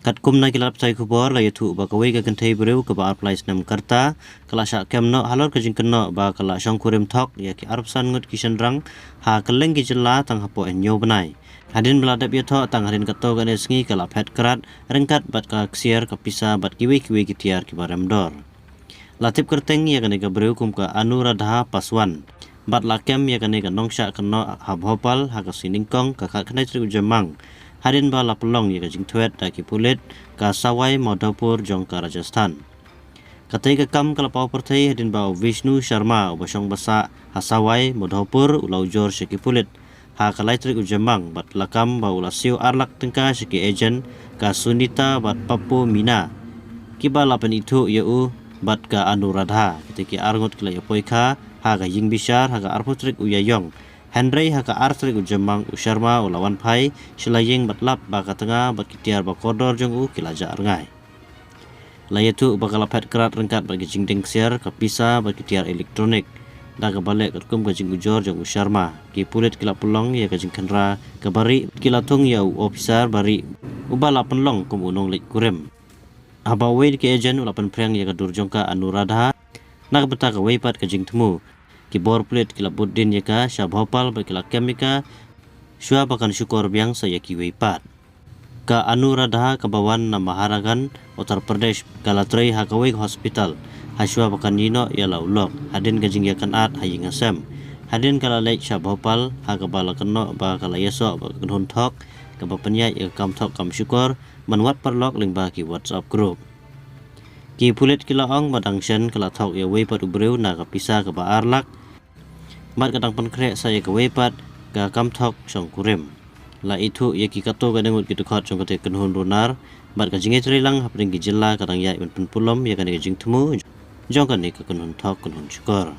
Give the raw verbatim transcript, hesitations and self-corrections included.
Katkum na ki lad pathai khubor la ïathuh ba kawei ka kynthei briew kaba arphew lai snem ka rta ka la shah kem noh halor ka jingkynnoh ba ka la shongkurim thok ïa ki arphew san ngut ki shynrang ha kylleng ki jylla tang hapoh hynñiew bnai. Hadien ba la dep ïathoh tang hadien katto katne sngi ka la phet krat ryngkat bad ka ksiar, ka pisa bad kiwei kiwei ki tiar kiba rem dor. La tip kyrteng ïa kane ka briew kum ka Anuradha Paswan bad la kem ïa kane ka nongshah kynnoh ha Bhopal ha ka sngi nyngkong ka khatkhyndai tarik u Jymmang, hadien ba la pynlong ïa ka jingthwet da ki pulit ka Sawai Madhopur jong ka Rajasthan. Katei ka kam ka la paw pyrthei hadien ba u Vishnu Sharma uba shong ba sah ha Sawai Madhopur u la ujor sha ki pulit ha ka lai tarik u Jymmang bad la kam ba u la siew ar lak tyngka sha ki agent ka Sunita bad Pappu Meena, kiba la pynithuh ïa u bad ka Anuradha. Kita ki ar ngut ki la ïa poi kha ha ka ïing bishar ha ka arphew tarik u Ïaïong, hynrei ha ka ar tarik u Jymmang u Sharma u la wan phai sha la ïing bad lap ba ka tnga bad ki tiar ba kordor jong u ki la jah rngai. La ïathuh ba ka la phet krat ryngkat bad ki jingdeng ksiar, ka pisa bad ki tiar electronic. Da kaba leh katkum ka jingujor jong u Sharma, ki pulit ki la pynlong ïa ka jingkhynra kaba rieh, ki la thung ïa u ophisar ba rieh uba la pynlong kum u nongleit kurim. Haba uwei na ki agent u la pynphriang ïa ka dur jong ka Anuradha, na ka bynta kawei pat ka jingthmu, ki bor pulit ki la bud dien ïa ka sha Bhopal bad ki la kem ïa ka shuwa ba kan shukor biang sa ïa kiwei pat. Ka Anuradha kaba wan na Maharaganj, Uttar Pradesh, ka la trei ha kawei ka hospital ha shuwa ba kan ïehnoh ïa la u lok hadien ka jingïakynad ha ïing ha sem. Hadien ka la leit sha Bhopal ha kaba la kynnoh ba ka la ïasoh bad ka kynhun thok kaba pynïaid ïa ka kam thok kam shukor, ban wad paralok lyngba ki WhatsApp group. Ki pulit ki la ong ba dang shen ka la thok ïa uwei pat u briew na ka pisa kaba ar lak bad ka dang pynkhreh sa ïa kawei pat ka kam thok shongkurim. La ithuh ïa ki katto katne ngut ki dkhot jong katei ka kynhun runar bad ka jingïatreilang hapdeng ki jylla ka dang ïaid ban pynpulom ïa kane ka jingthmu jong kane ka kynhun thok kynhun shukor.